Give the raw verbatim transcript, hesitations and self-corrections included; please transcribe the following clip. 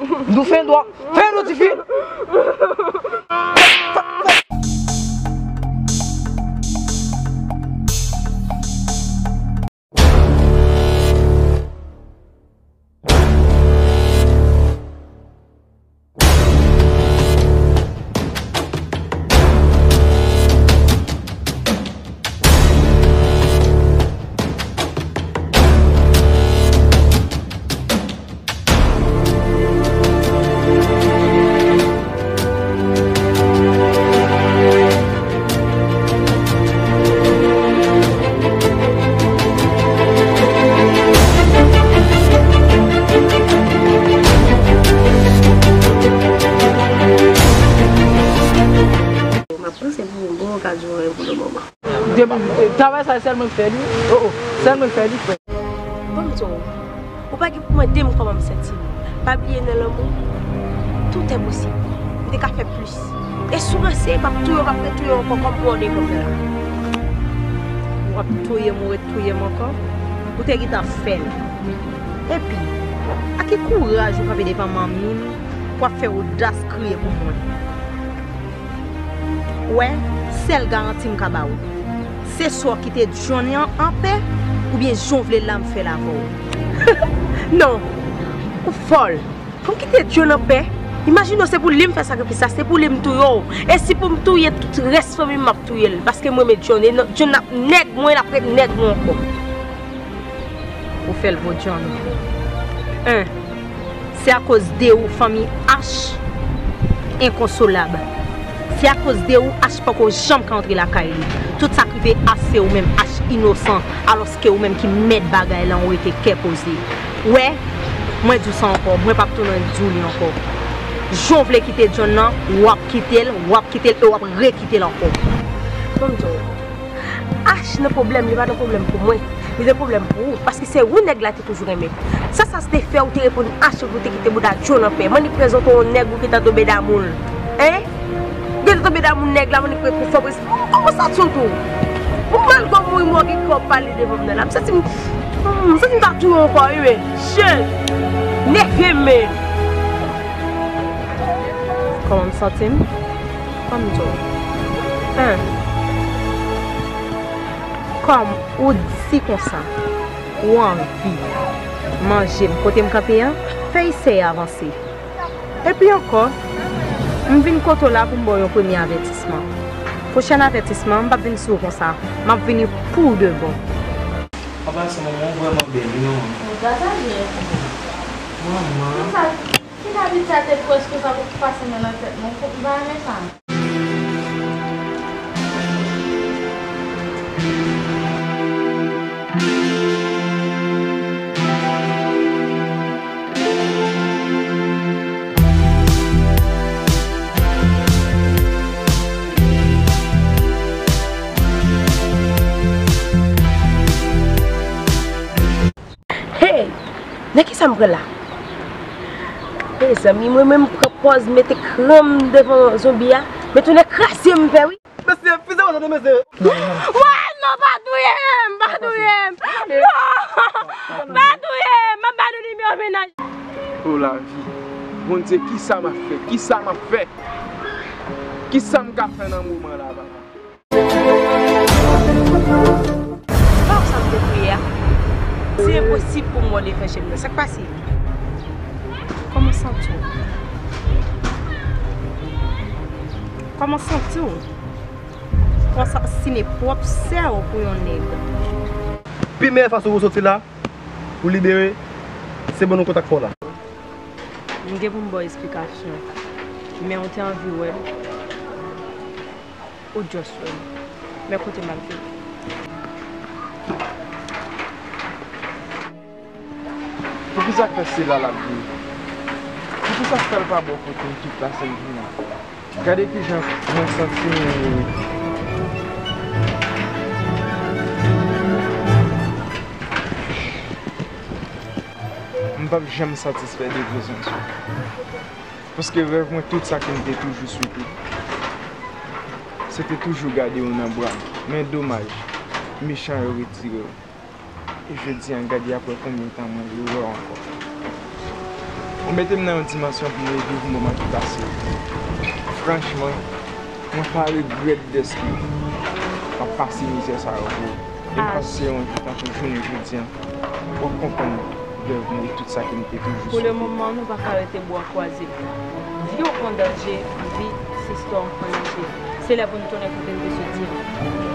Nou fè dwa. Fè dwa, tifi. M ap panse pou yon bon okazyon pou le moman. Depi, travay sa, sèl mwen k fè li. Oh, oh, sèl mwen k fè li, frè. Ban m di w, ou pa gen pou mande m kòman m santi m. Pa bliye nan lanmou, tout est possible. M te ka fè plis. E si w ranse, m ap touye w, m ap retouye w ankò kòm pou w de kòm la. W ap touye m, ou retouye m ankò? Ou te gentan fè l. Epi, ak ki kouraj ou kanpe devan manmi m pou w ap fè odas kriye pou mwen? Wè, sèl garanti m ka ba w, se swa w kite John an anpè, oubyen jan w vle la m fè l avè w. Non, ou fòl. Pou m kite John anpè? Imajine w, se pou li m fè sakrifis la, se pou li m touye w. E si pou m touye tout rès fanmi m, m ap touye l. Paske m renmen John, e non, John ap nèg mwen, l ap ret nèg mwen ankò. Ou fè l pou John. En, se akoz de ou fanmi Ash enkonsolab. Se akoz de ou Ash poko janm ka antre lakay li. Tout sa k rive Ash se ou menm Ash inosan, alòske ou menm ki mèt bagay la ou rete kè poze. Wè, mwen di w sa ankò, mwen p ap tounen di w li ankò. Jan w vle kite John nan, w ap kite l, w ap kite l e w ap rekite l ankò. Ban m di w, Ash nan pwoblèm, li pa nan pwoblèm pou mwen. Li nan pwoblèm pou ou, paske se ou nèg la te toujou renmen. Sa sa te fè ou te reponn Ash pou te kite bouda John anpè? Mannik prezante w yon nèg ou gentan tonbe damou l. Hein? Ou gentan tonbe damou nèg la, Mannik prezante w fò prezante. Kòman sa t sot ou? Ou mal kò mouri mò gen kò pale devan m nan la. M santi m, hmm, m santi m ta touye w ankò wi men. Shit! Nève m men. Kòman m santi m? Kòm m di w. Hein? Kòm ou di konsa, ou anvi manje m kote m kanpe an, fè eseye avanse. Epi ankò, m vin kote w la pou m ba w yon premye avètisman. Pwochèn avètisman, m p ap vin sou w konsa. M ap vini pou de bon. An pasan, manman, ou vrèman bèl, wi, manman. Ou trè byen. Manman. Ki sa, ki sa di sa te pwès konsa pou pase nan tèt mwen, m pa renmen sa. Hey! Nan kisa m pran la? Mezanmi, mwen menm pran pòz mete kran m devan zonbi a, men tounen kraze m fè wi. Mesye, fize w tande mesye. Wè, non, pa touye m, pa touye m. Non, pa touye m, m ap ba nou nimewo mennaj. O lavi, Bondye, kisa m ap fè? Kisa m ap fè? Kisa m ka fè nan moman la, papa? Pa wè sa m te priye a? Se enposib pou m wè w devan je m nan. Sa k pase? Kòman w santi w? Kòman w santi w? Pou w asasine pwòp sè w pou yon nèg. Pi meyè fason pou w soti la, pou w libere, se ban nou kontak pa w la. M gen pou m ba w esplikasyon, men ou te anvi wè m. Ou just wè m. Men kote m al fè. Poukisa fè se la l ap vini? Poukisa fè l pa bò kote m tout lasenn jounen? Gade kijan mwen santi m. M p ap janm satisfè de prezans ou. Paske rèv mwen, tout sa ke m te toujou swete, se te toujou gade w nan bra m. Men domaj, mechan yo retire w. E jodi a, gade apre konbyen tan mwen vle wè w ankò. Ou mete m nan yon dimansyon pou m reviv moman ki pase yo. Franchman, mwen pa regrèt dèske m ap pase mizè sa yo pou ou. E m panse se yon jou tankou jounen jodi a, w ap konprann love mwen e tout sa ke m te toujou swete. Pou le moman, nou pa ka rete bra kwaze. Vi w an danje, vi sistè w an danje. Se lè pou nou tounen kote n te soti an.